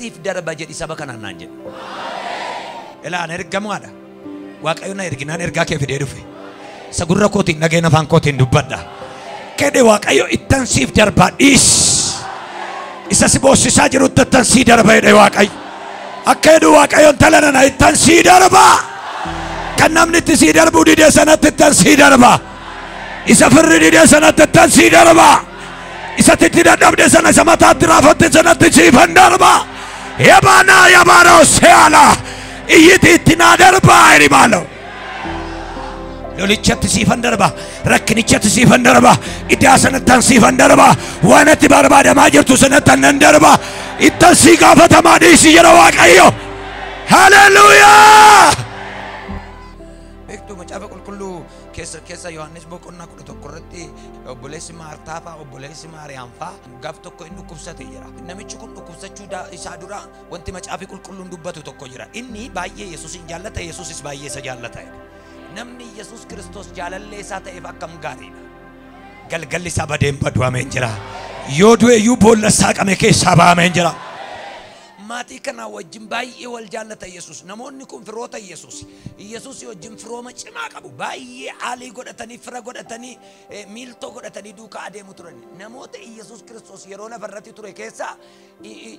siif darba jedhi saba kanaan naan jedhe. Ilaa ani ergamaadha. Waaqayyo na erginaan ergaa kee fidee dhufe. Isa gurra kootiin dhageen afaan kootiin dubbadha. Kedhe Waaqayyo ittan siif darbaa dhiis. Isa si boossisaa jirutti ittan sii darba jedhe Waaqayyo. Akka jedhu Waaqayyo intala nana ittan sii darbaa. Kan namni itti sii darbuu didee sanatti ittan sii darbaa. Isa firri didee sanatti ittan sii darbaa. Isa itti dadhabde sana isa mataatti raafatte sanatti siifan darbaa. Yabaanaa yabaanoo se'ala. Iyyiti itti naa darbaa jedhi maaloo. Lolichatti siifan darba, rakkinichatti siifan darba, idaa sanattan siifan darba, waan ati barbaadamaa jirtu sanattan nan darba, ittan sii gaafatamaa dhiisi jedha Waaqayyo. Haleluuyaa! Beektuu macaafa qulqulluu keessa Yohaannis boqonnaa 11 irratti obboleessi Maartaa fa'aa obboleessi Maariyaam fa'aa gaaf tokko inni dhukkubsate jira. Namichi kun dhukkubsachuu isaa dura wanti macaafi qulqulluun dubbatu tokko jira. Inni baay'ee Yesuusin jaallata, Yesuusis baay'ee isa jaallata. Namni Yesuus Kiristoos jaalallee isaa ta'eef akkam gaariidha. Galgalli isaa badeen badu ameen jira. Yoo du'e iyyuu boolla saaqame keessaa ba'ameen jira. Maatii kanaa wajjin baay'ee wal jaallata Yesuus. Namoonni kun firoota Yesuus. Yesuus wajjin firooma cimaa qabu. Baay'ee aalii godhatanii, fira godhatanii, miiltoo godhatanii duukaa adeemu turan. Namoota Yesuus Kiristoos yeroo lafarratti ture keessaa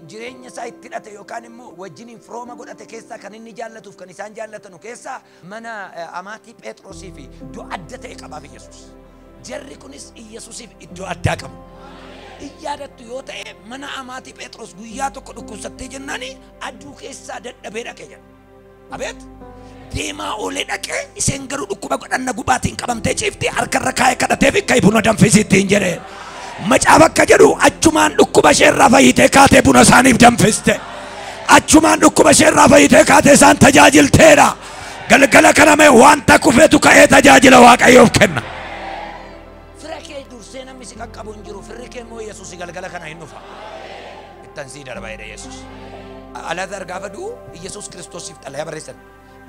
jireenya isaa itti hidhate yookaan immoo wajjiniin firooma godhate keessaa kan inni jaallatuuf kan isaan jaallatanu keessaa mana amaatii Phexrosii fi iddoo adda ta'e qabaaf Yesuus. Jarri kunis Yesuusiif iddoo addaa qabu. Iyyadattu yoo ta'e mana amaatii Phexros guyyaa tokko dhukkubsattee jennaani aduu keessaa dadhabee dhaqee jedha. Abeet deemaa oolee dhaqee isheen garuu dhukkuba godhanna gubaatiin qabamtee ciiftee harkarra kaa'ee kadhatee fi ka'ii buna danfisiittiin jedhe. Macaafa akka jedhu achumaan dhukkuba isheerraa fayyitee kaatee buna isaaniif danfiste. Achumaan dhukkuba isheerraa fayyitee kaatee isaan tajaajilteedha. Galgala kana mee wanta kufeetu ka'ee tajaajila Waaqayyoof kenna. Dursee namni si qaqqabu hin jiru. Firri kee immoo Yesuus galgala kana hin dhufa. Ittan sii darba jedhe Yesuus. Alaazar gaafa du'u Yesuus Kiristoosiif xalayaa barreessan.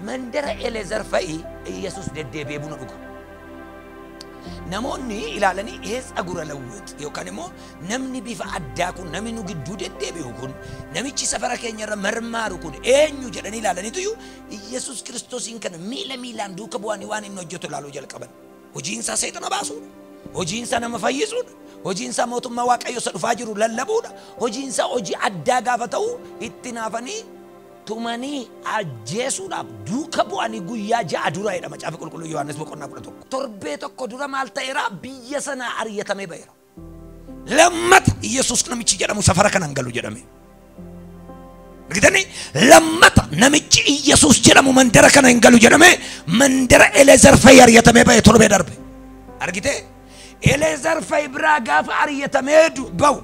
Mandara Eleezar fa'i Yesuus deddeebi'ee buna dhuga. Namoonni ilaalanii eessa gura lawwet yookaan immoo namni bifa addaa kun namni nu gidduu deddeebi'u kun namichi safara keenyarra marmaaru kun eenyu jedhanii ilaalaniitu Yesuus Kiristoosiin kana miila miilaan duuka bu'anii waan inni hojjetu ilaaluu jalqaban. Hojiin isaa seexana baasuudha. Hojiin isaa nama fayyisuudha. Hojiin isaa mootummaa Waaqayyo isa dhufaa jiru lallabuudha. Hojiin isaa hojii addaa gaafa ta'u itti naafanii tumanii ajjeesuudhaaf duuka bu'anii guyyaa 6 dura jedha macaafa qulqulluu Yohaannis boqonnaa 11. Torbee tokko dura maal ta'eera biyya sanaa ari'atamee ba'eera. Lammata Yesuus namichi jedhamu safara kana hin galu jedhame. Argitanii lammata namichi Yesuus jedhamu mandara kana hin galu jedhame mandara Eleezar fa'i ari'atamee ba'e torbee darbe. Argitee? Eleezar fa'i biraa gaafa ari'atamee ba'u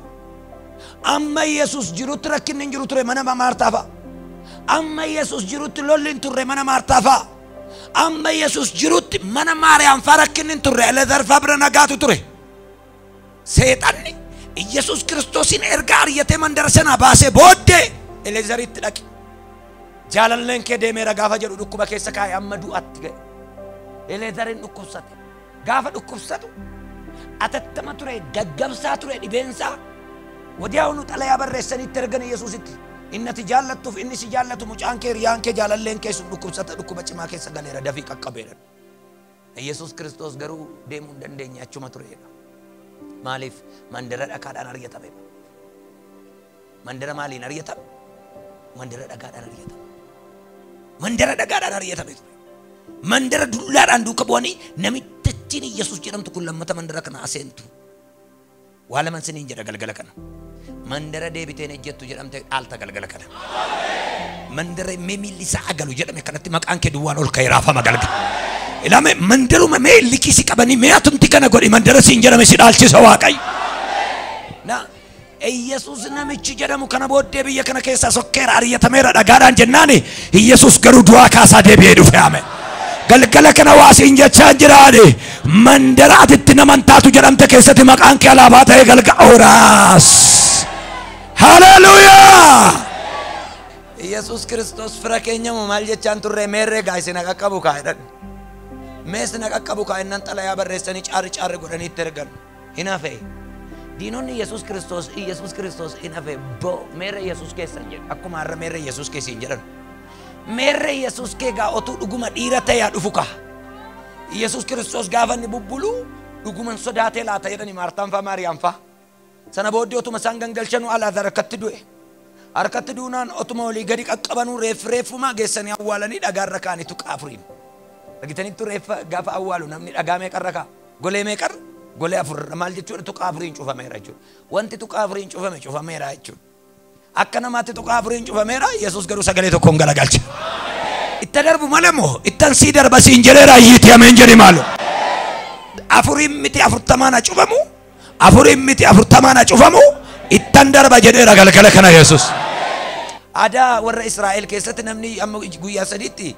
amma Yesuus jirutti rakkinni hin jiru ture mana Maartaa fa'a. Amma Yesuus jirutti lolli hin turre mana Maartaa fa'a. Amma Yesuus jirutti mana Maariyaam fa'a rakkinni hin turre Eleezar fa'a bira nagaatu ture. Seexanni Yesuus Kiristoosiin erga ari'atee mandara sanaa baasee booddee Eleezaritti dhaqe. Jaalalleen kee deemeera gaafa jedhu dhukkuba keessa kaa'e amma du'atti ga'e. Eleezariin dhukkubsate. Gaafa dhukkubsatu atattama ture gaggabsaa ture dhibeensaa wadiyaa'uun xalayaa barreessanitti ergan Yesuusitti. Inni ati jaallattuuf inni si jaallatu mucaan kee hiriyaan kee jaalalleen kee sun dhukkubsata dhukkuba cimaa keessa galeera dafii qaqqabeera. Yesuus Kiristoos garuu deemuu hin dandeenye achuma tureedha. Maaliif mandara dhagaadhaan ari'atame? Mandara maaliin ari'atame? Mandara dhagaadhaan ari'atame. Mandara dhagaadhaan ari'atame ture. Mandara dullaadhaan duuka bu'anii namittiin Yesuus jedhamtu kun lammata mandara kana aseentu. Waa laman siniin jedha galgala kana. Mandara deebiteen ejjettu jedhamte dhaalta galgala kana. Mandara mee miilli isaa agalu jedhame kanatti maqaan kee duwwaan ol ka'ee raafama galgala. Ilaame mandaruma mee likisi qabanii mee atumti kana godhi mandara siin jedhame si dhaalchisa Waaqayyo. Na Yesuus namichi jedhamu kana booddee biyya kana keessaa sokkeera ari'atameera dhagaadhaan jennaani Yesuus garuu du'aa kaasaa deebi'ee dhufe ameen. Galgala kana waa siin jechaa jiraani mandara atitti naman taatu jedhamte keessatti maqaan kee alaabaa ta'e galgala horaas. Haleluuyaa! Yesuus Kiristoos fira keenya moo maal jechaan turre meerree gaa isin qaqqabu kaa jedhan. Mee isin qaqqabu kaa innan xalayaa barreessanii caarri caarri godhanii itti ergan. Hin hafe. Diinonni Yesuus Kiristoos Yesuus Kiristoos in hafe bo meerre Yesuus keessa hin jedhu. Akkuma har'a meerre Yesuus keessa hin jedhan. Meerre Yesuus kee gaa otuu dhuguma dhiira ta'e haa dhufu kaa. Yesuus Kiristoos gaafa inni bubbulu dhuguman sodaatee laata jedhani Maartaan faa Maariyaam faa. Sana booddee otuma isaan gangalchanu Alaazaar harkatti du'e. Harkatti duunaan otuma olii gadi qaqqabanuu reeffumaa geessanii awwaalanii dhagaarra kaa'anii tuqaa afuriin. Argitanitti reeffa gaafa awwaalu namni dhagaa meeqarra kaa'a? Golee meeqarra? Golee afur. Maal jechuudha? Tuqaa afuriin cufameera jechuudha. Wanti tuqaa afuriin cufame cufameera jechuudha. Akka namaatti tuqaa afuriin cufameera, Yesuus garuu sagalee tokkoon galagalcha. Itti darbu malee moo ittan sii darba siin jedheera ayyiitii ameen jedhi maalu. Afuriin miti afurtamaan haa cufamu, afuriin miti afurtamaan haa cufamu, ittan darba jedheera galgala kana Yesuus. Aadaa warra Israa'el keessatti namni amma guyyaa sadiitti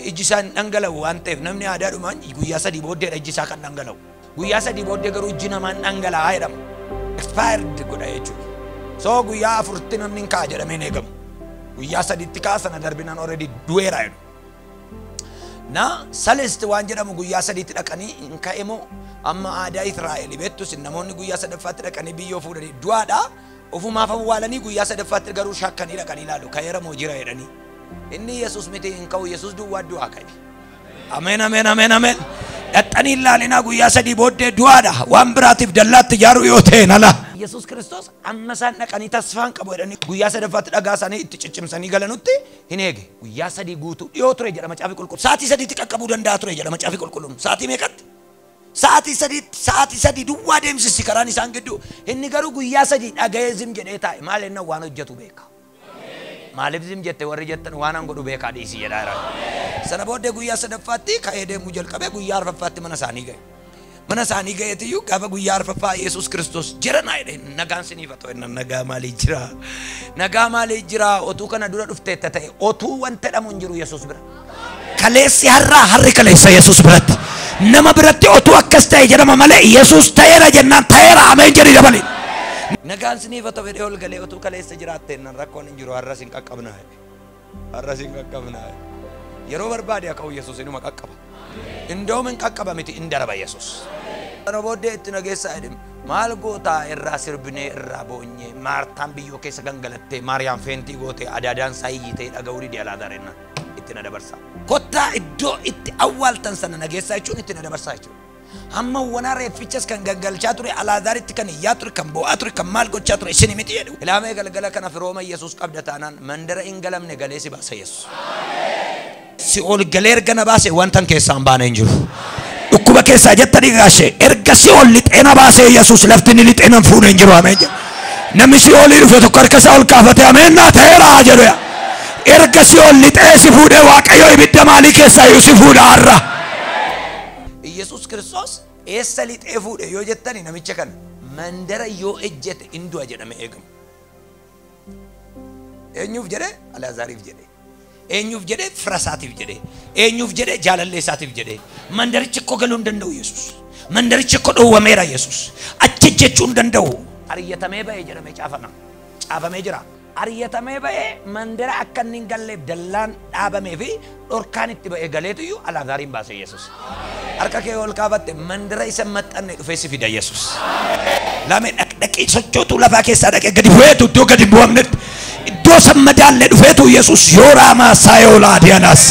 ijji isaa hin dhangala'u waan ta'eef namni aadaadhumaan guyyaa sadii booddeedha ijji isaa kan dhangala'u. Guyyaa sadii booddee garuu ijji namaa hin dhangala'aa jedhama. Expired godha jechuudha. So guyyaa afuritti namni hin ka'a jedhamee hin eegamu. Guyyaa sadiitti ka'a sana darbinaan already du'eera jedhu. Na Salest waan jedhamu guyyaa sadiitti dhaqanii hin ka'e moo amma aadaa Israa'el beektus namoonni guyyaa sadaffaatti dhaqanii biyyoo fuudhanii du'aadha. Ofumaaf awwaalanii guyyaa sadaffaatti garuu shakkanii dhaqanii ilaalu ka'eera moo jira jedhanii. Inni Yesuus miti hin ka'u, Yesuus duwwaa du'aa ka'e. Ameen ameen ameen ameen. Dhaxxanii ilaalinaa guyyaa sadii booddee du'aadha. Waan biraatiif dallaatti ijaaruu yoo ta'e nala. Yesuus Kiristoos amma isaan dhaqanii tasfaan qabu jedhanii guyyaa sadaffaatti dhagaa isaanii itti ciccimsanii galanutti hin eege. Guyyaa sadii guutuu dhiyoo ture jedha macaafi qulqulluun. Sa'aatii sadiitti qaqqabuu danda'a ture jedha macaafi qulqulluun. Sa'aatii meeqatti? Sa'aatii sadiitti, sa'aatii sadii duwwaa deemsisi karaan isaan gidduu. Inni garuu guyyaa sadii dhaga'ee zim jedhee taa'e. Maal inni waan hojjetu beeka. Maaliif zim jette warri jettan waan an godhu beekaa dhiisii jedhaa jira. Sana booddee guyyaa sadaffaatti ka'ee deemuu jalqabee guyyaa arfaffaatti mana isaanii ga'e. Mana isaanii ga'eetiyyuu gaafa guyyaa arfaffaa Yesuus Kiristoos jira naa jedhe nagaan siniif haa ta'u jennaan nagaa maalii jira? Nagaa maalii jira? Otuu kana dura dhufteetta ta'e otuu wanta jedhamu hin jiru Yesuus bira. Kaleessi har'aa harri kaleessa Yesuus biratti. Nama biratti otuu akkas ta'e jedhama malee Yesuus ta'eera jennaan ta'eera ameen jedhi dabali. Nagaan siniif haa ta'u jedhee ol galee otuu kaleessa jiraatte jennaan rakkoon hin jiru har'as hin qaqqabnaa jedhe. Har'as hin qaqqabnaa jedhe. Yeroo barbaade haa ka'u Yesuus inuma qaqqaba. Indoom hin qaqqaba miti hin darba Yesuus. Sana booddee itti nageessaa jedhe maal gootaa irraa sirbinee irraa boonyee Maartaan biyyoo keessa gangalattee Maariyaam feentii gootee adaadaan isaa iyyitee dhaga'uu dide Alaazaar jennaan itti na dabarsaa. Kottaa iddoo itti awwaaltan sana nageessaa jechuun itti na dabarsaa jechuudha. Hamma wanaa reeffichas kan gangalchaa ture Alaazaaritti kan iyyaa ture kan boo'aa ture kan maal gochaa ture isin miti jedhu. Ilaamee galgala kana firooma Yesuus qabda taanaan mandara hin galamne galee si baasa Yesuus. Si ol galee erga na baase wantan keessaa hin baane hin jiru. Dhukkuba keessaa jettanii gaashe erga si ol lixee na baase Yesuus lafti inni lixee nan fuune hin jiru ameen jedhu. Namni si olii dhufe tokko harka isaa ol kaafate ameen naa ta'eera jedhu yaa. Erga si ol lixee si fuudhee Waaqayyo ibidda maalii keessaa iyyuu si fuudha har'a. Yesuus Kiristoos eessa lixee fuudhe yoo jettani namicha kana mandara yoo ejjete hin du'a jedhamee eegamu. Eenyuuf jedhee? Alaazaariif jedhee. Eenyuuf jedhee? Fira isaatiif jedhee. Eenyuuf jedhee? Jaalallee isaatiif jedhee. Mandarichi akkoo galuu hin danda'u Yesuus. Mandarichi akkoo dhowwameera Yesuus. Achi jechuu hin danda'u. Aryatamee ba'ee jedhamee caafama. Caafamee jira. Aryatamee ba'ee mandara akka inni hin galleef dallaan dhaabamee fi dhorkaan itti ba'ee galeetu iyyuu Alaazaariin baase Yesuus. Harka kee ol kaafatte mandara isa maxxanne dhufee si fida Yesuus. Lame dhaqdhaqii sochootuu lafaa keessaa dhaqee gadi bu'eetu iddoo gadi bu'amnetti iddoo san madaallee dhufeetu Yesuus yoo raamaa saayolaa diyaanaas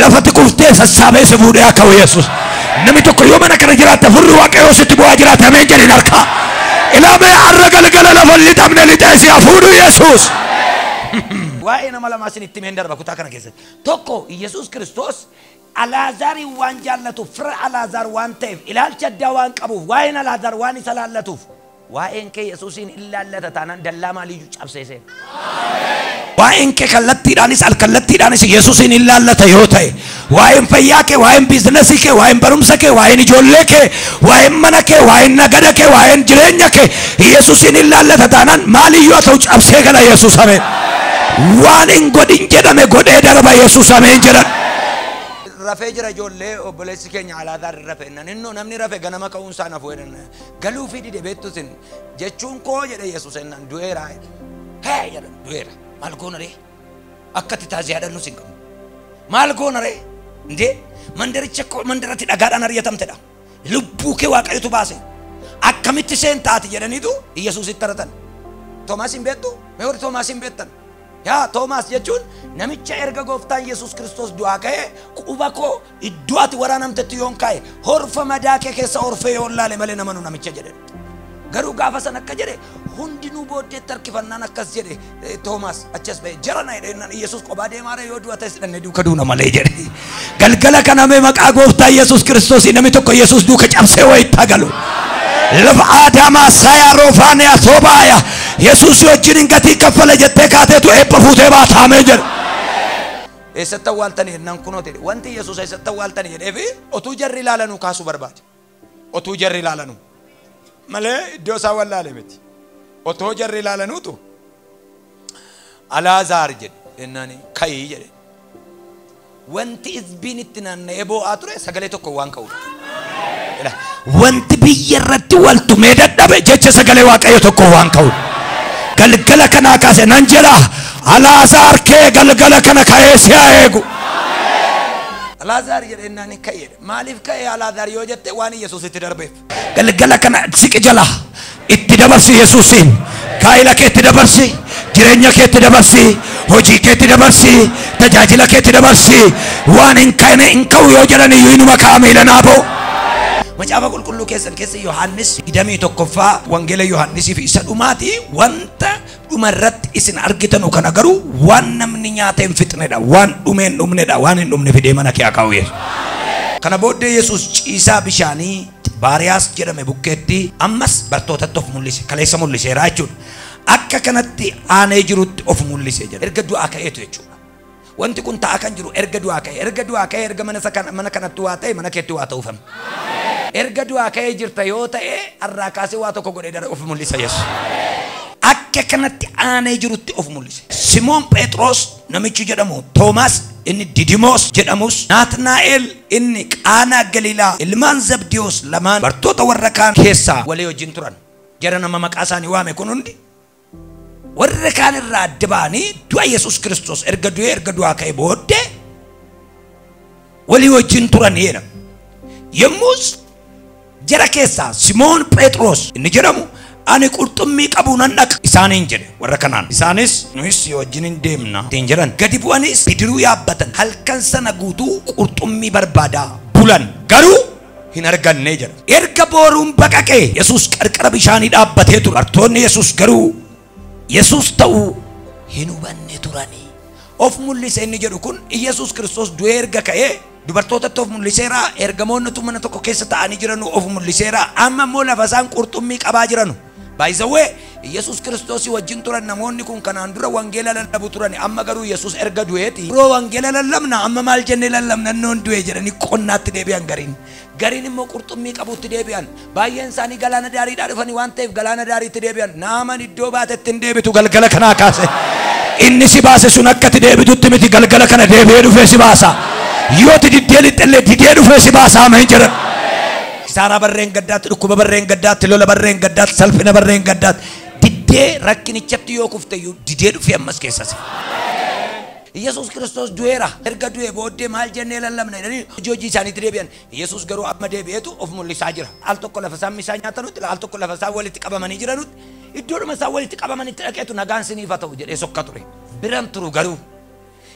lafatti kuftee sassaabee si fuudhee akka Yesuus. Namni tokko yoo mana kana jiraatte furri Waaqayyoo sitti bu'aa jiraate ameen jedhin harkaa. Ilaamee har'a galgala lafa lixamne lixee si hafuudhu Yesuus. Waa'ee nama lamaa isin itti himeen darba kutaa kana keessatti. Tokko Yesuus Kiristoos Alaazaariin waan jaallatuuf fira Alaazaar waan ta'eef ilaalcha addaa waan qabuuf waa'een Alaazaar waan isa laallatuuf waa'een kee Yesuusiin ilaallata taanaan dallaa maaliyyuu cabsee seena. Waa'een kee kallattiidhaanis alkallattiidhaanis Yesuusiin ilaallata yoo ta'e waa'een fayyaa kee, waa'een biizinasii kee, waa'een barumsa kee, waa'een ijoollee kee, waa'een mana kee, waa'een nagada kee, waa'een jireenya kee Yesuusiin ilaallata taanaan maaliyyuu haa ta'u cabsee gala Yesuus ameen. Waan hin godhin jedhame godhee darba Yesuus ameen jedhan. Rafee jira ijoollee obboleessi keenya Alaazaar rafe jennaan innoo namni rafe ganama ka'uun isaa nafu jedhan galuu fi dide beektusin jechuun koo jedhe Yesuus jennaan du'eera hee jedhan du'eera maal goona ree akka itti taaziyaa dhannus hin qabnu maal goona ree indee mandaricha koo mandaratti dhagaadhaan ari'atamtedha lubbuu kee Waaqayyotu baase Akkamitti seentaati jedhaniitu Yesuusitti taratan. Toomaas hin beektu? Mee warri Toomaas hin beektan? Yaa Toomaas jechuun namicha erga gooftaan Yesuus Kiristoos du'aa ka'ee quba koo iddoo ati waraanamtetti yoon kaa'e horfa madaa kee keessa horfee yoon laale malee nama nu namicha jedhe. Garuu gaafa san akka jedhe hundinuu booddeetti harkifannaan akkas jedhe Toomaas achas ba'e jara na jedhe Yesuus kophaa deemaara yoo du'a ta'es dhannee duuka duuna malee jedhe. Galgala kana mee maqaa gooftaa Yesuus Kiristoos namni tokko Yesuus duuka cabsee wayitti galu. Lafa Adaamaa Sayaa Roofaaniyaa Sobaaya Yesuus wajjin gatii kaffale jettee kaateetu eebba fuutee baataamee jedhe. Eessatti awwaaltanii jennaan kunoo ta'e wanti Yesuus eessatti awwaaltanii jedhee fi otuu jarri ilaalanuu kaasuu barbaade. Otuu jarri ilaalanuu malee iddoo isaa wallaale miti. Otoo jarri ilaalanuutu Alaazaar jedhe jennaan ka'ii jedhe. Wanti izbiin itti naanna'ee boo'aa ture sagalee tokko waan ka'uudha. Wanti biyya irratti waltumee dadhabe jecha sagalee Waaqayyo tokko waan ka'uudha. Galgala kanaa kaase nan jedha Alaazaar kee galgala kana ka'ee si haa eegu. Alaazaar jedhe jennaan ka'ee. Maaliif ka'ee Alaazaar yoo jette waan Yesuusitti darbeef. Galgala kana siqi jala itti dabarsi Yesuusiin. Gaa'ela kee itti dabarsi, jireenya kee itti dabarsi, hojii kee itti dabarsi, tajaajila kee itti dabarsi. Waan hin kaane hin ka'u yoo jedhan iyyuu inuma ka'a miila naa ba'u. Macaafa qulqulluu keessan keessa Yohaannis 21ffaa wangeela Yohaannisii fi isa dhumaati wanta dhumarratti isin argitanu kana garuu waan namni nyaata hin fixnedha, waan dhumee hin dhumnedha, waan hin dhumne fidee mana kee haa kaa'u Yesuus. Kana booddee Yesuus ciisaa bishaanii Baariyaas jedhame bukkeetti ammas bartootatti of mul'ise. Kaleessa mul'iseera jechuudha. Akka kanatti aanee jirutti of mul'ise jedha. Erga du'aa ka'eetu jechuudha. Wanti kun ta'a kan jiru erga du'aa ka'e. Erga du'aa ka'e erga mana kanatti waa ta'e mana keetti waa ta'uufame. Erga du'aa ka'ee jirta yoo ta'e har'aa kaasee waa tokko godhee dara of mul'isa Yesuus. Akka kanatti aanee jirutti of mul'ise. Simoon Phexros namichi jedhamu, Toomaas inni Didimoos jedhamus, Naatnaa'el inni Qaanaa Galiilaa, ilmaan Zabdiyoos lamaan bartoota warra kaan keessaa walii wajjin turan. Jara nama maqaa isaanii waame kun hundi warra kaan irraa adda ba'anii du'a Yesuus Kiristoos erga du'ee erga du'aa ka'e booddee walii wajjin turan jedha. Yommus jara keessaa Simoon Phexros inni jedhamu ani qurxummii qabu nan dhaqa isaaniin jedhe warra kanaan. Isaanis nuyis si wajjin hin deemna ittiin jedhan. Gadi bu'anis bidiruu yaabbatan. Halkan sana guutuu qurxummii barbaadaa bulan garuu hin arganne jedha. Erga booruun baqaqee Yesuus qarqara bishaanii dhaabbatee ture. Bartoonni Yesuus garuu Yesuus ta'uu hin hubanne turanii. Of mul'ise inni jedhu kun Yesuus Kiristoos du'ee erga ka'ee dubartootatti of mul'iseera. Ergamoonni mana tokko keessa taa'anii jiranu of mul'iseera. Amma immoo lafa isaan qurxummii qabaa jiranu. By the way, Yesuus Kiristoos wajjin turan namoonni kun kanaan dura wangeela lallabu turan. Amma garuu Yesuus erga du'eeti. Yeroo wangeela lallabna amma maal jennee lallabna noon du'e jedhanii qonnaatti deebi'an gariin. Gariin immoo qurxummii qabuutti deebi'an. Baay'een isaanii galaana daariidhaa dhufanii waan ta'eef galaana daariitti deebi'an. Naaman iddoo baatetti hin deebitu galgala kanaa kaase. Inni si baase sun akka itti deebitutti miti galgala kana deebi'ee dhufee si baasa. Yoo ati diddee lixxellee didee dhufee si baasa ameen jedhan. Kisaaraa barreen gaddaatti, dhukkuba barreen gaddaatti, lola barreen gaddaatti, salphina barreen gaddaatti. Diddee rakkinichatti yoo kufte iyyuu didee dhufee ammas keessas. Yesuus Kiristoos du'eera. Erga du'e booddee maal jennee lallabna jedhanii hojii isaaniitti deebi'an. Yesuus garuu amma deebi'eetu of mul'isaa jira. Al tokko lafa isaan misaa nyaatanutti, al tokko lafa isaan walitti qabamanii jiranutti, iddoodhuma isaan walitti qabamanitti dhaqeetu nagaan siniif haa ta'u jedhee sokka ture. Biran turu garuu.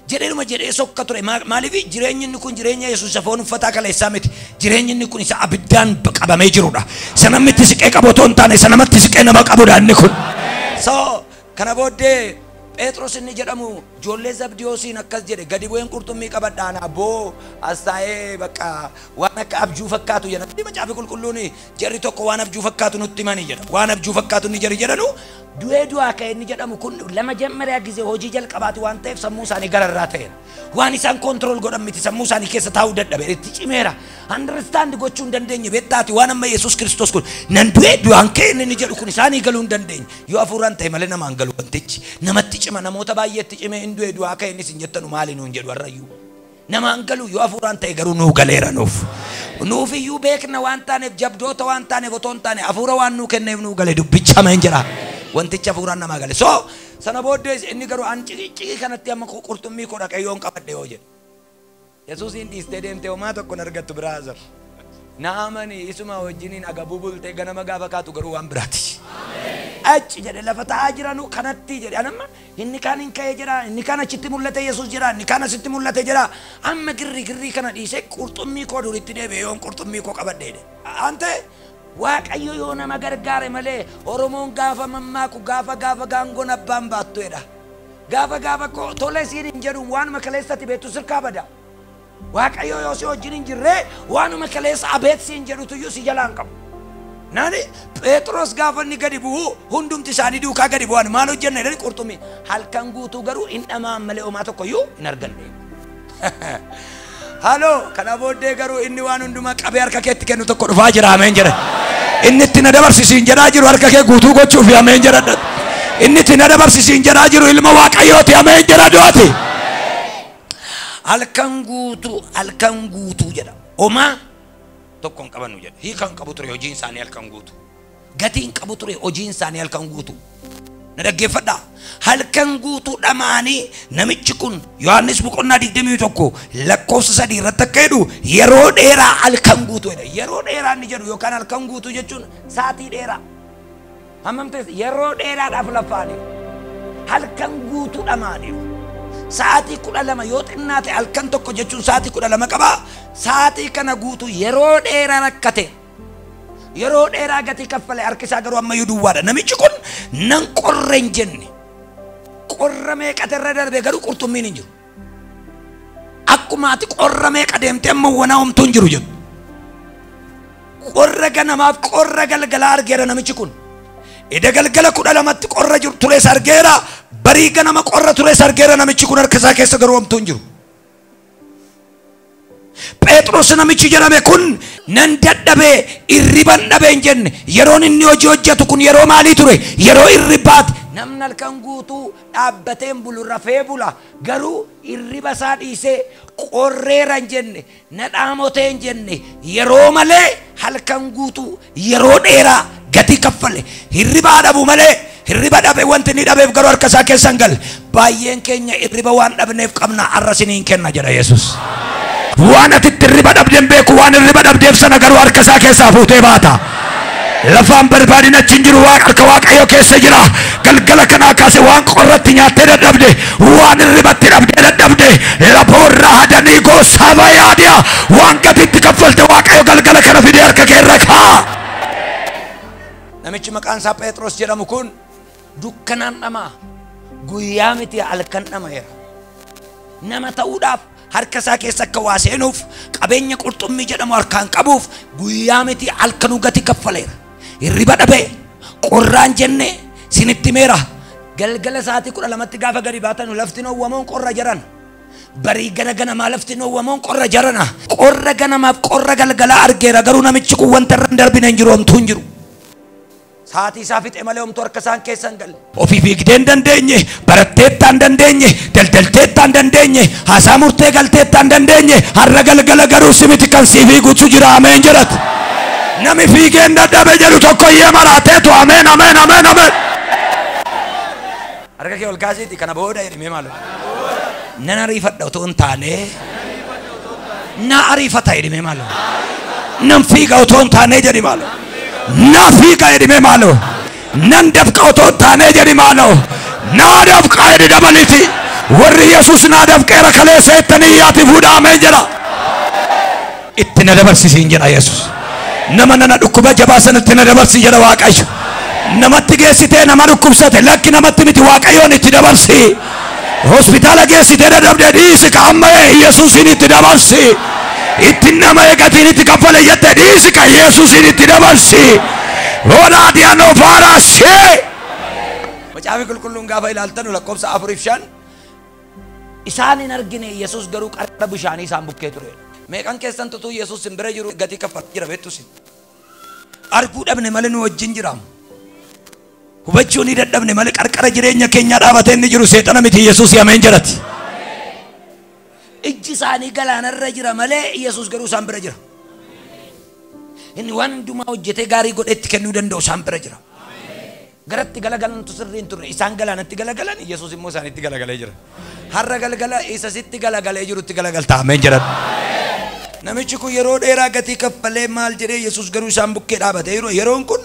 Jedheenuma jedhee sokka ture. Maaliif jireenyi inni kun jireenya Yesuus isa foon uffataa kaleessaa miti. Jireenyi inni kun isa abiddaan qabamee jirudha. Isa namni itti siqee qabu otoo hin taane isa namatti siqee nama qabudha inni kun. So kana booddee Phexros inni jedhamu ijoollee Zabdiyoosiin akkas jedhe gadi bu'een qurxummii qabadhaan abboo as taa'ee bakka waan akka abjuu fakkaatu jedha. Macaafi qulqulluun jarri tokko waan abjuu fakkaatu nutti himanii jedha. Waan abjuu fakkaatu inni jarri jedhanu du'ee du'aa ka'e inni jedhamu kun lama ጀመሪያ ጊዜ hojii jalqabaati waan ta'eef sammuu isaanii gararraa ta'eera. Waan isaan control godhan miti sammuu isaanii keessa taa'uu dadhabe itti cimeera. Understand gochuu hin dandeenye beektaati waan amma Yesuus Kiristoos kun nan du'ee du'aan ka'e inni jedhu kun isaanii galuu hin dandeenye. Yoo hafuuraan ta'e malee namaan galu wantichi namatti cima namoota baay'eetti cimee hin du'e du'aa ka'e inni isin jettanu maali nuun jedhu har'ayyuu. Namaan galu yoo hafuuraan ta'e garuu nuu galeera nuuf. Nuuf iyyuu beekna waan taaneef jabdoota waan taaneef otoo hin taane hafuura waan nuu kenneef nuu gale dubbicha ameen jedha. Wanticha hafuuraan namaa gale. So sana booddee inni garuu an ciqii kanatti amma qurxummii koo dhaqee yoon qabadhe yoo jedhe. Yesuusiin dhiistee deemtee homaa tokko hin argattu brother. Naamani isuma wajjiniin agabuu bultee ganama gaafa kaatu garuu waan biraati. Achi jedhe lafa taa'aa jiranu kanatti jedhe anamma inni kaan hin ka'ee jira, inni kaan achitti mul'ate Yesuus jira, inni kaan asitti mul'ate jira. Amma girri girrii kana dhiisee qurxummii koo duritti deebi'e yoon qurxummii koo qabadhe jedhe. Ante Waaqayyo yoo nama gargaare malee Oromoon gaafa mammaaku gaafa gaafa gaangoon abbaan baattu jedha. Gaafa gaafa tole siin hin jedhu waanuma kaleessatti beektu sirkaa bada. Waaqayyo yoo si wajjin hin jirre waanuma kaleessa abeet siin jedhutuyyuu si jalaan qabu. Nani Phexros gaafa inni gadi bu'u hundumti isaanii duukaa gadi bu'an maal hojjenna jedhani qurxummii halkan guutuu garuu hin dhama'an malee homaa tokkoyyuu hin arganne. Haloo kana booddee garuu inni waan hundumaa qabee harka keetti kennu tokko dhufaa jira ameen jedha. Inni itti na dabarsisiin jedhaa jiru harka kee guutuu gochuuf ameen jedha. Inni itti na dabarsisiin jedhaa jiru ilma Waaqayyooti ameen jedha du'ati. Halkan guutuu jedha. Homaa tokko hin qabannu jedha. Hiika hin qabu ture hojiin isaanii halkan guutuu. Gatii hin qabu ture hojiin isaanii halkan guutuu. Na dhaggeeffadhaa. Halkan guutuu dhama'anii namichi kun Yohaannis boqonnaa 21 lakkoofsa 3 irratti akka jedhu yeroo dheeraa halkan guutuu jedha. Yeroo dheeraa inni jedhu yookaan halkan guutuu jechuun sa'aatii dheeraa. Hammam ta'e yeroo dheeraadhaaf lafaaniiru. Halkan guutuu dhama'aniiru. Sa'aatii 12 yoo xinnaate halkan tokko jechuun sa'aatii 12 qaba. Sa'aatii kana guutuu yeroo dheeraa rakkate. Yeroo dheeraa gatii kaffale harki isaa garuu ammayyuu duwwaadha. Namichi kun nan qorre hin jenne. Qorra meeqatu irra darbe garuu qurxummiin hin jiru. Akkuma ati qorra meeqa deemtee amma wanaa homtuu hin jiru jedhu. Qorra ganamaaf qorra galgalaa argeera namichi kun. Eda galgala 12tti qorra jiru tures argeera. Barii ganama qorra tures argeera namichi kun harka isaa keessa garuu homtuu hin jiru. Phexros namichi jedhame kun nan dadhabee irriban dhabee hin jenne. Yeroon inni hojii hojjetu kun yeroo maalii ture? Yeroo irribaati. Namni halkan guutuu dhaabbatee hin bulu rafee bula. Garuu irriba isaa dhiisee qorreera hin jenne, na dhaamotee hin jenne. Yeroo malee halkan guutuu yeroo dheeraa gatii kaffale. Hirribaa dhabu malee hirriba dhabe wanti inni dhabeef garuu harka isaa keessa hin galle. Baay'een keenya hirriba waan dhabneef qabna har'a isiniin kenna jedha Yesuus. Waan ati itti hirriba dhabdeen beeku waan hirriba dhabdeef sana garuu harka isaa keessaa fuutee baata. Lafaan barbaadin achi hin jiru waan harka Waaqayyoo keessa jira. Galgala kanaa kaase waan qorratti nyaattee dadhabde, waan hirribatti dhabdee dadhabde, lafoorraa hadanii goosaba yaadiya waan gatiitti kaffalte Waaqayyo galgala kana fidee harka kee irra kaa'a. Namichi maqaan isaa Phexros jedhamu kun dukkanaan dhamaa guyyaa miti halkan dhamayeera. Nama ta'uudhaaf harka isaa keessa akka waa seenuuf qabeenya qurxummii jedhamu harkaan qabuuf guyyaa miti halkanuu gatii kaffaleera. Hirriba dhabee qorraan jenne sinitti meera. Galgala sa'aatii 12tti gaafa gadi baatan lafti noowwamoon qorra jaran. Barii gara ganamaa lafti noowwamoon qorra jarana. Qorra ganamaaf qorra galgalaa argeera garuu namichi kun wanta irra hin darbine hin jiru homtuu hin jiru. Sa'aatii isaa fixe malee homtuu harka isaan keessa hin galle. Ofii fiigdee hin dandeenye, baratteettaa hin dandeenye, daldalteettaa hin dandeenye, haasaa murtee galteettaa hin dandeenye, har'a galgala garuu si miti kan sii fiigutu jira ameen jedhatu. Nami fiigee hin dadhabe jedhu tokko iyyee maraateetu ameen ameen ameen ameen. Harka kee ol kaasiiti kana booda jedhimee maaloo. Nan ariifadha otoo hin taane na ariifata jedhimee maaloo. Nan fiiga otoo hin taane jedhi maaloo. Na fiiga jedhimee maaloo. Nan dafqa otoo hin taane jedhi maaloo. Na dafqa jedhi dabaliti. Warri Yesuus na dafqeera kaleessa jettanii yaati fuudha ameen jedha. Itti na dabarsisiin jedha Yesuus. Nama nana dhukkuba jabaa sanatti na dabarsi jedha Waaqayyo. Namatti geessitee nama dhukkubsate lakki namatti miti Waaqayyoon itti dabarsi. Hospitaala geessitee dadhabdee dhiisi ka amma Yesuusiin itti dabarsi. Itti nama eegatiin itti kaffale jette dhiisi ka Yesuusiin itti dabarsi. Hoolaa diyaanoo faaraasee. Macaafi qulqulluun gaafa ilaaltanu lakkoofsa 4 fi 5 isaan hin argine Yesuus garuu qarqara bishaanii isaan bukkee ture. Meeqan keessan tutuu Yesuus hin bira jiru gatii kaffalaa jira beektu isin. Arguu dhabne malee nu wajjin jiraam. Hubachuu ni dadhabne malee qarqara jireenya keenyaa dhaabatee inni jiru seexana miti Yesuus ameen jedhati. Ijji isaanii galaanarra jira malee Yesuus garuu isaan bira jira. Inni waan hundumaa hojjetee gaarii godhee itti kennuu danda'u isaan bira jira. Garatti galagalantu sirrii hin turre isaan galaanatti galagalan Yesuus immoo isaanitti galagalee jira. Har'a galgala isa sitti galagalee jirutti galagalta ameen jedhadhu. Namichi kun yeroo dheeraa gatii kaffalee maal jedhee Yesuus garuu isaan bukkee dhaabate. Yeroon kun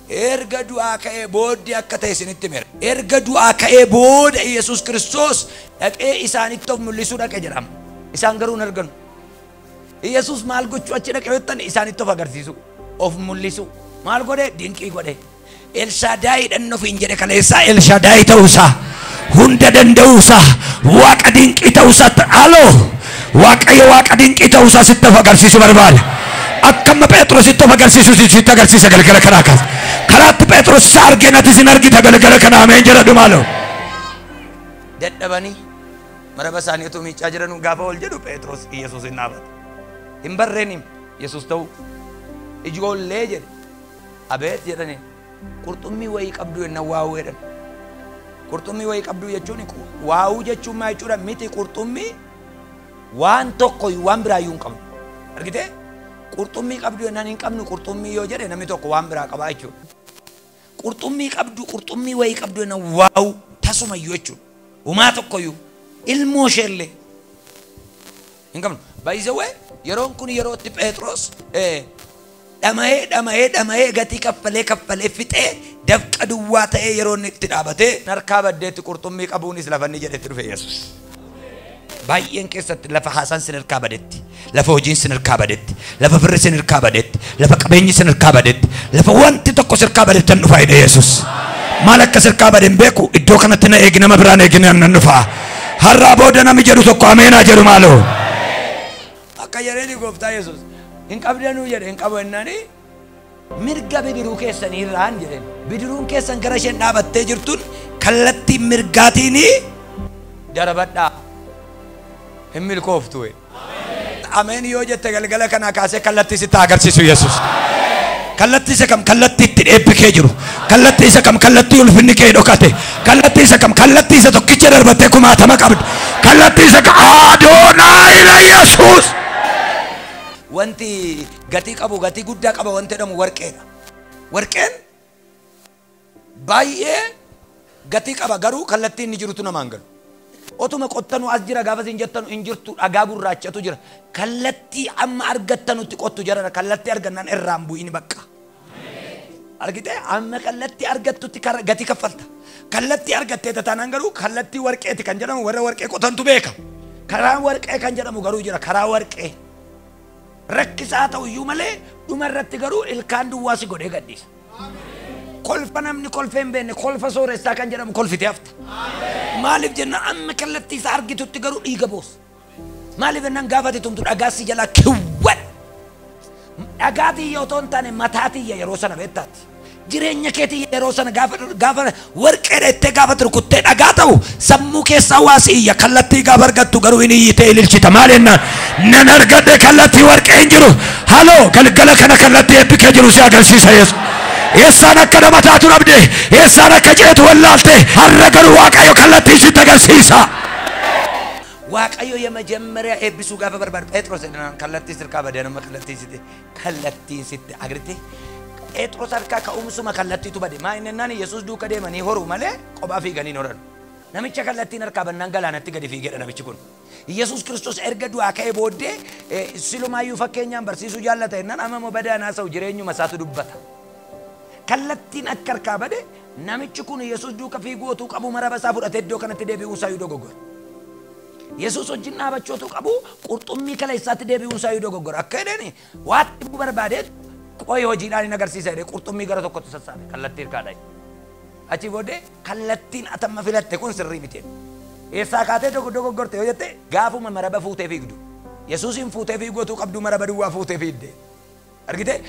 erga du'aa ka'ee booddee akka ta'e isinitti himera. Erga du'aa ka'ee booda Yesuus Kiristoos dhaqee isaanitti of mul'isuu dhaqe jedhama. Isaan garuu hin arganu. Yesuus maal gochuu achi dhaqe jettan isaanitti of agarsiisu, of mul'isu. Maal godhe? Dinqii godhe. Elshaadaay hidhannoo ofiin jedhe kaleessaa Elshaadaay ta'uusaa, hunda danda'uusaa, waaqa dinqii ta'uusaa. Aloo, Waaqayyo waaqa dinqii ta'uusaa sitti of agarsiisu barbaada. Akkama Phexrositti of agarsiisu sitti agarsiisa galgala kanaa kaasa. Karaatti Phexros isa argeen ati sin argita galgala kana. Ameen jedhadhu maaloo. Dadhabanii maraba isaanii utuu miicaa jiranuu gaafa ol jedhu Phexros Yesuus hin dhaabate. Hin barreenim Yesuus ta'uu. Ijoollee jedhe. Abeet jedhanii qurxummii wayii qabdu jennaan waawuu jedhan. Qurxummii wayii qabdu jechuun waawuu jechuun maal jechuudha? Miti qurxummii waan tokko waan biraayyuu hin qabnu. Argitee? Qurxummii qabdu jennaan hin qabnu qurxummii yoo jedhe namni tokko waan biraa qabaa jechuudha. Qurxummii qabdu, qurxummii wayii qabdu jennaan waawuu tasumayyuu jechuudha. Umaa tokkoyyuu ilmoo isheellee hin qabnu. By the way, yeroon kun yeroo itti Phexros dhama'ee dhama'ee dhama'ee gatii kaffalee kaffalee fixee dafqa duwwaa ta'ee yeroo inni itti dhaabatee harkaa baddeetti qurxummii qabuunis lafa inni jedhetti dhufe Yesuus. Baay'een keessatti lafa haasaan sin harkaa badetti, lafa hojiin sin harkaa badetti, lafa firri sin harkaa badetti, lafa qabeenyi sin harkaa badetti, lafa wanti tokko sin harkaa badetti dhufa jedhe Yesuus. Maal akka sirkaa bade hin beeku. Iddoo kanatti na eegi, nama biraan eegi, nan dhufa. Har'aa booda namni jedhu tokko ameenaa jedhu maaloo. Akka jedheeni gooftaa Yesuus hin qabdanuu jedhe. Hin qabu jennaani mirga bidiruu keessanii irraan jedheen. Bidiruun keessan gara isheen dhaabattee jirtuun kallattii mirgaatiin darbadhaa, hin milkooftu. Ameen yoo jette galgala kanaa kaasee kallattii sitti agarsiisu Yesuus. Kallattii isa kam? Kallattii itti eebbi kee jiru. Kallattii isa kam? Kallattii ulfinni kee dhokate. Kallattii isa kam? Kallattii isa tokkicha darbattee kumaatama qabdu. Kallattii isa kam? Adoonaay la Yesuus. Wanti gatii qabu, gatii guddaa qaba wanti jedhamu warqeedha. Warqeen baay'ee gatii qaba, garuu kallattii inni jirutu namaan galu. Otuma qottanu as jira gaafa isin jettanu hin jirtu, dhagaa gurraachatu jira. Kallattii amma argattanutti qottu jara, kallattii argannaan irraan bu'in bakka. Argitee, amma kallattii argattutti gatii kaffalta. Kallattii argattee taanaan garuu kallattii warqeeti kan jedhamu warra warqee qotantu beeka. Karaan warqee kan jedhamu garuu jira, karaa warqee. Rakkisaa ta'u iyyuu malee dhuma irratti garuu ilkaan duwwaa si godhee gadhiisa. Kolfa namni kolfee hin beekne, kolfa sooressaa kan jedhamu kolfitee hafta. Maaliif jennaan amma kallattii isaa argitutti garuu dhiiga boosa. Maaliif jennaan gaafa ati tumtu dhagaa si jalaa kiwwan. Dhagaa tiyya otoo hin taane mataa tiyya yeroo sana beektaati. Jireenya keetii yeroo sana gaafa warqee dheettee gaafa rukuttee dhagaa ta'u sammuu keessaa waa si iyya. Kallattii gaafa argattu garuu inni iyyitee ililchita. Maal jennaan nan argadhe, kallattii warqee hin jiru. Haloo, galgala kana kallattii eebbi kee jiru si agarsiisa Yesuus. Eessaan akka nama taatu dhabde, eessaan akka ceetu wallaalte, har'a garuu Waaqayyo kallattii sitti agarsiisa. Waaqayyo የመጀመሪያ eebbisuu gaafa barbaadu Phexros jedhan kallattii sirkaa badee nama kallattii sitti kallattiin sitti agrite. Phexros harkaa ka'umsuma kallattiitu bade. Maa inni naan Yesuus duuka deemanii horuu malee kophaa fiiganii hin horan. Namicha kallattiin harkaa bannaan galaanatti gadi fiigedha namichi kun. Yesuus Kiristoos erga du'aa ka'ee booddee silumaayyuu fakkeenyaan barsiisuu jaallata jennaan amma immoo badaan haasa'u jireenyuma isaatu dubbata. Kallattiin akka harkaa bade namichi kun Yesuus duuka fiiguu otuu qabu maraba isaa fudhatee iddoo kanatti deebi'uu isaa dogoggora. Yesuus wajjin dhaabachuu otuu qabu qurxummii kala isaatti deebi'uu isaa dogoggora. Akka jedhani waatti himuu barbaadee qoyi hojiidhaan hin agarsiisa jedhee qurxummii gara tokkotti sassaabe kallattii harkaa dhaye. Achi booddee kallattiin atamma filatte kun sirrii miti. Eessaa kaatee dogoggorte yoo jette gaafuma maraba fuutee fiigdu. Yesuusin fuutee fiiguu otuu qabdu maraba duwwaa fuutee fiigde. Argitee,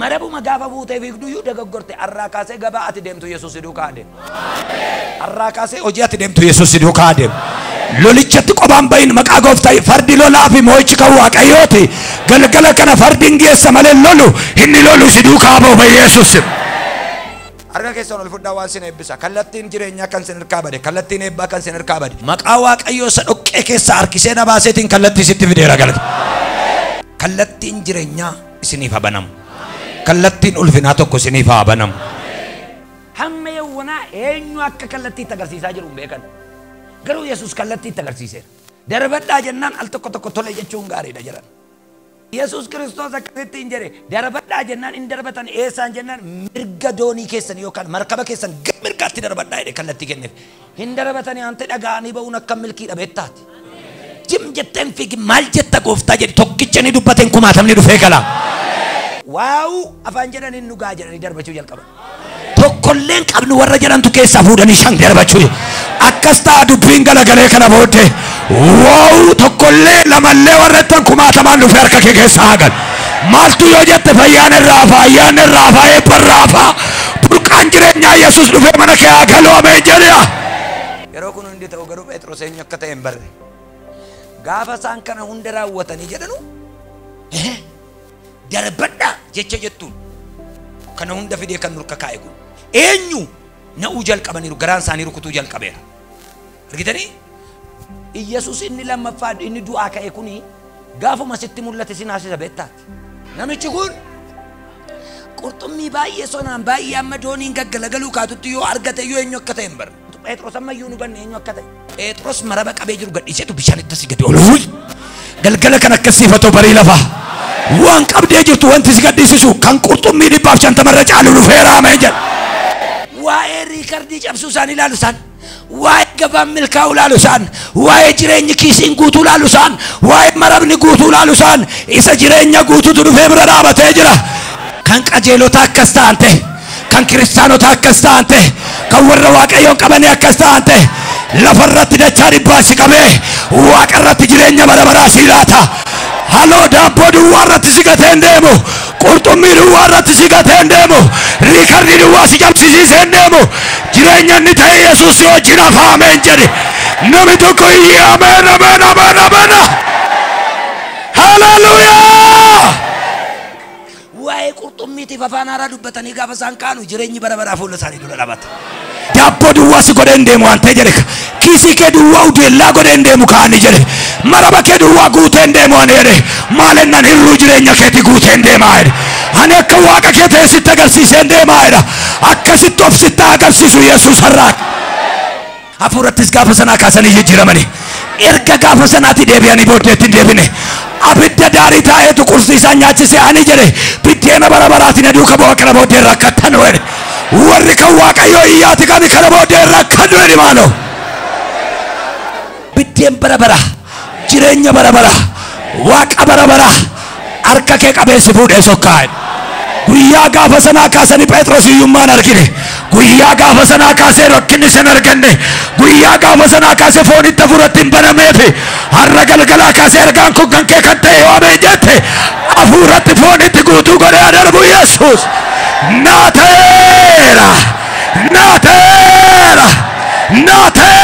marabuma gaafa fuutee fiigdu iyyuu dogoggorte. Har'aa kaasee gabaa ati deemtu Yesuus duukaa adeema. Har'aa kaasee hojii ati deemtu Yesuus duukaa adeema. Lolichatti qophaan bahin maqaa gooftaa. Fardi lolaa fi moo'ichi kan Waaqayyooti. Galgala kana fardi hin geessa malee lolu inni lolu si duukaa ba'u Yesuus. Harka keessan ol fudhaa waan sin eebbisa. Kallattiin jireenyaa kan sin harkaa bade, kallattiin eebbaa kan sin harkaa bade. Maqaa Waaqayyoo isa dhoqqee keessaa harkisee na baaseetiin kallattii sitti fideera galata. Kallattiin jireenyaa isiniif haa banamu. Kallattiin ulfinaa tokko isiniif haa banamu. Hamma yawwanaa eenyu akka kallattiitti agarsiisaa jiru hin beekan. Garuu Yesuus kallattiitti agarsiiseera. Darbadhaa jennaan al tokko tokko tole jechuun gaariidha jedhan. Yesuus Kiristoos akkasitti hin jedhe darbadhaa jennaan hin darbatan eessaan jennaan mirga doonii keessan yookaan markaba keessan gara mirgaatti darbadhaa jedhe kallattii kenneef. Hin darbatanii ante dhaga'anii ba'uun akka milkiidha beektaati. Jim jetteen fiigi maal jetta gooftaa jedhi tokkicha ni dubbateen kumaatamni dhufee gala. Waa'u afaan jedhaniin dhugaa jedhanii darbachuu jalqaban. Tokkolleen qabnu warra jedhantu keessaa fuudhanii shan darbachuu. Akkas ta'a dubbiin galagalee kana booddee. Waa'u tokkollee lamallee warra ittan kumaatamaan dhufee harka kee keessaa hagan. Maaltu yoo jette fayyaan irraa hafaa, ayyaanni irraa hafaa, eebba irraa hafaa. Burqaan jireenyaa Yesuus dhufee mana kee haa galu ameen jedhiya. Yeroo kun hundi ta'u garuu Phexros eenyu akka ta'e hin barre. Gaafa isaan kana hunda raawwatanii jedhanu darbadhaa jecha jettuun kana hunda fidee kan nurka kaa'e kun eenyu na'uu jalqabaniiru garaan isaanii rukutuu jalqabeera. Argitanii? Iyyasuus inni lammaffaa inni du'aa ka'e kuni gaafuma sitti mul'ate si naasisa beektaati. Namichi kun qurxummii baay'ee sonaan baay'ee amma dooniin gaggalagaluu kaatutti yoo argate yoo eenyu akka ta'e hin barre. Phexros ammayyuu nu banne eenyu akka ta'e. Phexros maraba qabee jiru gadhiiseetu bishaanitti asii gadi ol. Galgala kan akkasiifatoo barii lafaa. Waan qabdee jirtu wanti si gadhiisisu kan qurxummii 150 irra caalu dhufeera ameen jedha. Waa'ee riikardii cabsuu isaan ilaalu isaan, waa'ee gabaan milkaa'uu ilaalu isaan, waa'ee jireenyi kiisiin guutuu ilaalu isaan, waa'ee marabni guutuu ilaalu isaan, isa jireenya guutuutu dhufee bira dhaabatee jira. Kan qajeelota akkas ta'an ta'e, kan kiristaanota akkas ta'an ta'e, kan warra waaqayyoon qabanii akkas ta'an ta'e, lafarratti dachaa dhibbaa si qabee waaqarratti jireenya bara baraa si laata. Haloo daabboo duwwaa irratti si gatee hin deemu, qurxummii duwwaa irratti si gatee hin deemu, riikardii duwwaa si cabsisiisee hin deemu. Jireenya inni ta'e Yesuus si wajjin hafa ameen jedhi. Namni tokko iyyee ameen ameen ameen ameen. Haleluuyaa! Waa'ee qurxummiitiif afaan haaraa dubbatanii gaafa isaan kaanu jireenyi bara baraa fuula isaanii dura dhaabata. Daabboo duwwaa si godhee hin deemu waan ta'e jedhe. Kiisii kee duwwaa udeellaa godhee hin deemu kaani jedhe. Maraba kee duwwaa guutee hin deemu ani jedhe. Maal ennaan hirruu jireenya keetii guutee hin deemaa jedhe. Ani akka waaqa kee ta'e sitti agarsiisee hin deemaa jedha. Akkasitti of sitti agarsiisu Yesuus har'aa. Hafuurattis gaafa sanaa kaasanii jijjiiramanii. Erga gaafa sanaatti deebi'anii booddeetti hin deebine. Abidda daarii taa'eetu qursii isaan nyaachise ani jedhe. Biddeena bara baraatiin aduu qabu kana booddee rakkattan jedhe. Warri kan waaqayyoo iyyaati kan kana booddee rakkadhu jedhi maaloo. Biddeen bara baraa, jireenya bara baraa, waaqa bara baraa harka kee qabeessi fuudhee sokkaa jedhe. Guyyaa gaafa sanaa kaasanii Phexros hiyyummaan argine. Guyyaa gaafa sanaa kaasee rakkinni isin arganne. Guyyaa gaafa sanaa kaasee foonitti hafuuratti hin banameefi. Har'a galgalaa kaasee ergaan kun kan kee kan ta'e yoo ameen jette hafuuratti foonitti guutuu godhee darbu Yesuus. Naa ta'eera! Naa ta'eera! Naa ta'eera!